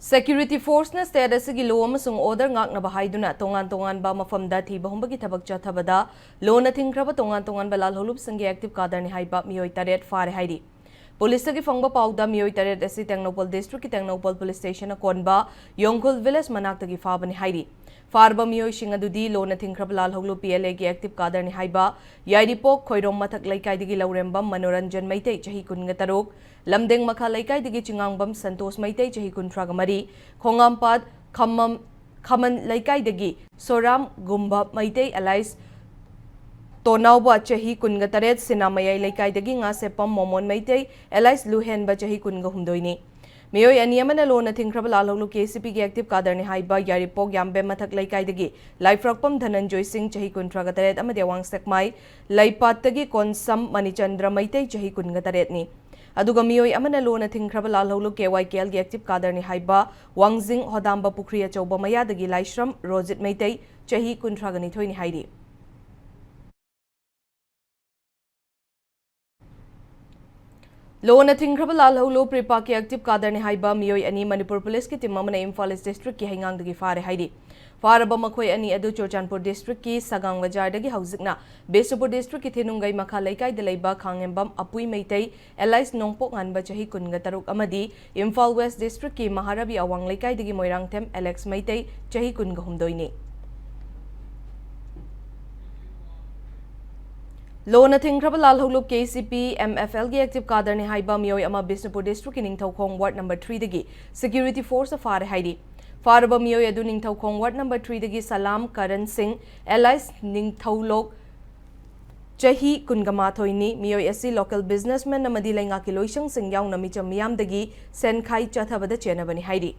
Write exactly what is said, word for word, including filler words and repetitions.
Security force ꯅ state ꯑꯁꯤꯒꯤ law ꯑꯃꯁꯨꯡ order ꯉꯥꯛꯅꯕ ꯍꯥꯏꯗꯨꯅ ꯇꯣꯉꯥꯟ ꯇꯣꯉꯥꯟꯕ ꯃꯐꯝꯗ ꯊꯤꯕ ꯍꯨꯝꯕꯒꯤ ꯊꯕꯛ ꯆꯠꯊꯕꯗ law ꯅ ꯊꯤꯡꯈ꯭ꯔꯕ ꯇꯣꯉꯥꯟ ꯇꯣꯉꯥꯟꯕ ꯂꯥꯜꯍꯧꯂꯨꯞꯁꯤꯡꯒꯤ active cadre ꯅꯤ ꯍꯥꯏꯕ ꯃꯤꯑꯣꯏ ꯇꯔꯦꯠ ꯐꯥꯔꯦ ꯍꯥꯏꯔꯤ꯫ Police ꯇꯒꯤ ꯐꯪꯕ ꯄꯥꯎꯗ ꯃꯤꯑꯣꯏ ꯇꯔꯦꯠ ꯑꯁꯤ ꯇꯦꯡꯅꯧꯄꯜ district ꯀꯤ ꯇꯦꯡꯅꯧꯄꯜ police station ꯅ ꯀꯣꯟꯕ ꯌꯣꯡꯈꯨꯜ village ꯃꯅꯥꯛꯇꯒꯤ ꯐꯥꯕꯅꯤ ꯍꯥꯏꯔꯤ꯫ ꯐꯥꯔꯕ ꯃꯤꯑꯣꯏꯁꯤꯡ ꯑꯗꯨꯗꯤ law ꯅ ꯊꯤꯡꯈ꯭ꯔꯕ ꯂꯥꯜꯍꯧꯂꯨꯞ P L A ꯒꯤ active cadre ꯅꯤ ꯍꯥꯏꯕ ꯌꯥꯏꯔꯤꯄꯣꯛ ꯈꯣꯏꯔꯣꯝ ꯃꯊꯛ ꯂꯩꯀꯥꯏꯗꯒꯤ ꯂꯧꯔꯦꯝꯕꯝ ꯃꯅꯣꯔꯟꯖꯟ ꯃꯩꯇꯩ ꯆꯍꯤ ꯀꯨꯟꯒ ꯇꯔꯨꯛ, ꯂꯝꯗꯦꯡ ꯃꯈꯥ ꯂꯩꯀꯥꯏꯗꯒꯤ ꯆꯤꯉꯥꯡꯕꯝ ꯁꯟꯇꯣꯁ ꯃꯩꯇꯩ ꯆꯍꯤ ꯀꯨꯟꯊ꯭ꯔꯥꯒ ꯃꯔꯤ, ꯈꯣꯡꯉꯥꯝꯄꯥꯠ ꯈꯝꯃꯝ, ꯈꯃꯟ ꯂꯩꯀꯥꯏꯗꯒꯤ ꯁꯣꯔꯥꯝ ꯒꯨꯝꯕ ꯃꯩꯇꯩ alias ꯇꯣꯅꯥꯎꯕ ꯆꯍꯤ ꯀꯨꯟꯒ ꯇꯔꯦꯠ, ꯁꯤꯅꯥꯃꯌꯥꯏ ꯂꯩꯀꯥꯏꯗꯒꯤ ꯉꯥꯁꯦꯞꯄꯝ ꯃꯣꯃꯣꯟ ꯃꯩꯇꯩ alias ꯂꯨꯍꯦꯟꯕ ꯆꯍꯤ ꯀꯨꯟꯒ ꯍꯨꯝꯗꯣꯏꯅꯤ꯫ ꯃꯤꯑꯣꯏ ꯑꯅꯤ ꯑꯃꯅ law ꯅ ꯊꯤꯡꯈ꯭ꯔꯕ ꯂꯥꯜꯍꯧꯂꯨꯞ K C P ꯒꯤ active cadre ꯅꯤ ꯍꯥꯏꯕ ꯌꯥꯏꯔꯤꯄꯣꯛ ꯌꯥꯝꯕꯦꯝ ꯃꯊꯛ ꯂꯩꯀꯥꯏꯗꯒꯤ ꯂꯥꯏꯐ꯭ꯔꯛꯄꯝ ꯙꯅꯟꯖꯣꯏ ꯁꯤꯡ ꯆꯍꯤ ꯀꯨꯟꯊ꯭ꯔꯥꯒ ꯇꯔꯦꯠ ꯑꯃꯗꯤ ꯑꯋꯥꯡ ꯁꯦꯛꯃꯥꯏ ꯂꯩꯄꯥꯠꯇꯒꯤ ꯀꯣꯟꯁꯝ ꯃꯅꯤꯆꯟꯗ꯭ꯔ ꯃꯩꯇꯩ ꯆꯍꯤ ꯀꯨꯟꯒ ꯇꯔꯦꯠꯅꯤ꯫ ꯑꯗꯨꯒ ꯃꯤꯑꯣꯏ ꯑꯃꯅ law ꯅ ꯊꯤꯡꯈ꯭ꯔꯕ ꯂꯥꯜꯍꯧꯂꯨꯞ K Y K L ꯒꯤ active cadre ꯅꯤ ꯍꯥꯏꯕ ꯋꯥꯡꯖꯤꯡ ꯍꯣꯗꯥꯝꯕ ꯄꯨꯈ꯭ꯔꯤ ꯑꯆꯧꯕ ꯃꯌꯥꯗꯒꯤ ꯂꯥꯏꯁ꯭ꯔꯝ ꯔꯣꯖꯤꯠ ꯃꯩꯇꯩ ꯆꯍꯤ ꯀꯨꯟꯊ꯭ꯔꯥꯒ ꯅꯤꯊꯣꯏꯅꯤ ꯍꯥꯏꯔꯤ꯫ Law ꯅ ꯊꯤꯡꯈ꯭ꯔꯕ ꯂꯥꯜꯍꯧꯂꯨꯞ ꯄ꯭ꯔꯤꯄꯥꯛꯀꯤ active cadre ꯅꯤ ꯍꯥꯏꯕ ꯃꯤꯑꯣꯏ ꯑꯅꯤ ꯃꯅꯤꯄꯨꯔ police ꯀꯤ team ꯑꯃꯅ ꯏꯝꯐꯥꯜ East district ꯀꯤ ꯍꯩꯉꯥꯡꯗꯒꯤ ꯐꯥꯔꯦ ꯍꯥꯏꯔꯤ꯫ ꯐꯥꯔꯕ ꯃꯈꯣꯏ ꯑꯅꯤ ꯑꯗꯨ ꯆꯨꯔꯆꯥꯟꯄꯨꯔ district ꯀꯤ ꯁꯒꯥꯡ ꯕꯖꯥꯔꯗꯒꯤ ꯍꯧꯖꯤꯛꯅ ꯕꯤꯁꯅꯨꯄꯨꯔ district ꯀꯤ ꯊꯤꯅꯨꯡꯒꯩ ꯃꯈꯥ ꯂꯩꯀꯥꯏꯗ ꯂꯩꯕ ꯈꯥꯡꯉꯦꯝꯕꯝ ꯑꯄꯨꯏ ꯃꯩꯇꯩ alias ꯅꯣꯡꯄꯣꯛ ꯉꯥꯟꯕ ꯆꯍꯤ ꯀꯨꯟꯒ ꯇꯔꯨꯛ ꯑꯃꯗꯤ ꯏꯝꯐꯥꯜ West district ꯀꯤ ꯃꯍꯥꯔꯥꯕꯤ ꯑꯋꯥꯡ ꯂꯩꯀꯥꯏꯗꯒꯤ ꯃꯣꯏꯔꯥꯡꯊꯦꯝ ꯑꯦꯂꯦꯛꯁ ꯃꯩꯇꯩ ꯆꯍꯤ ꯀꯨꯟꯒ ꯍꯨꯝꯗꯣꯏꯅꯤ꯫ Law ꯅ ꯊꯤꯡꯈ꯭ꯔꯕ ꯂꯥꯜꯍꯧꯂꯨꯞ K C P M F L ꯒꯤ active cadre ꯅꯤ ꯍꯥꯏꯕ ꯃꯤꯑꯣꯏ ꯑꯃ ꯕꯤꯁꯅꯨꯄꯨꯔ district ꯀꯤ ꯅꯤꯡꯊꯧꯈꯣꯡ ward number three ꯗꯒꯤ security force ꯐꯥꯔꯦ ꯍꯥꯏꯔꯤ꯫ ꯐꯥꯔꯕ ꯃꯤꯑꯣꯏ ꯑꯗꯨ ꯅꯤꯡꯊꯧꯈꯣꯡ ward number three ꯗꯒꯤ ꯁꯂꯥꯝ ꯀꯔꯟ ꯁꯤꯡ alias ꯅꯤꯡꯊꯧꯂꯣꯛ ꯆꯍꯤ ꯀꯨꯟꯒ ꯃꯥꯊꯣꯏꯅꯤ꯫ ꯃꯤꯑꯣꯏ ꯑꯁꯤ local businessman ꯑꯃꯗꯤ ꯂꯩꯉꯥꯛꯀꯤ ꯂꯣꯏꯁꯪꯁꯤꯡ ꯌꯥꯎꯅ ꯃꯤꯆꯝ ꯃꯤꯌꯥꯝꯗꯒꯤ ꯁꯦꯟꯈꯥꯏ ꯆꯠꯊꯕꯗ ꯆꯦꯟꯅꯕꯅꯤ ꯍꯥꯏꯔꯤ꯫